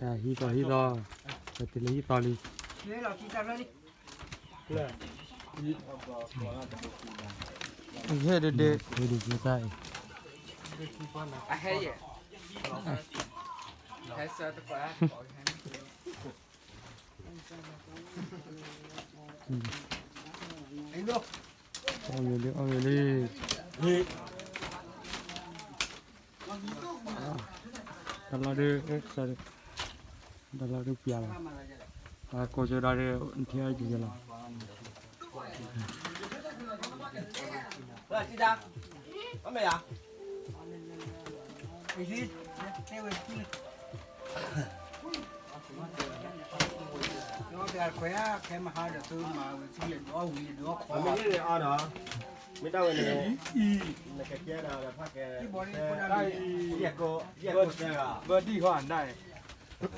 တၢ်ဟံးသီဟံးသီ, ပတုၤလၢဟံးသီလံ. ဟဲဒ်ဒ့ၣ်, ဟဲဒ်ဒ့ၣ်. အီၣ်မ့ၤလံ အီၣ်မ့ၤလံ. တၢ်လီၤဒုး, တၢ်လီၤဒုးပျၢ်လီၤ, ကိးကၠိဒီးဒုး နထံၣ်အီၣ်ကၠိလီၤ. မ့ၢ်တၢ်ဝဲန့ၣ်, နကကဲဒီးဖးကဲ, ယဲၢ်ကိးသၢဂၤ, ဘၢဒံၣ်ဃီအနၢ်,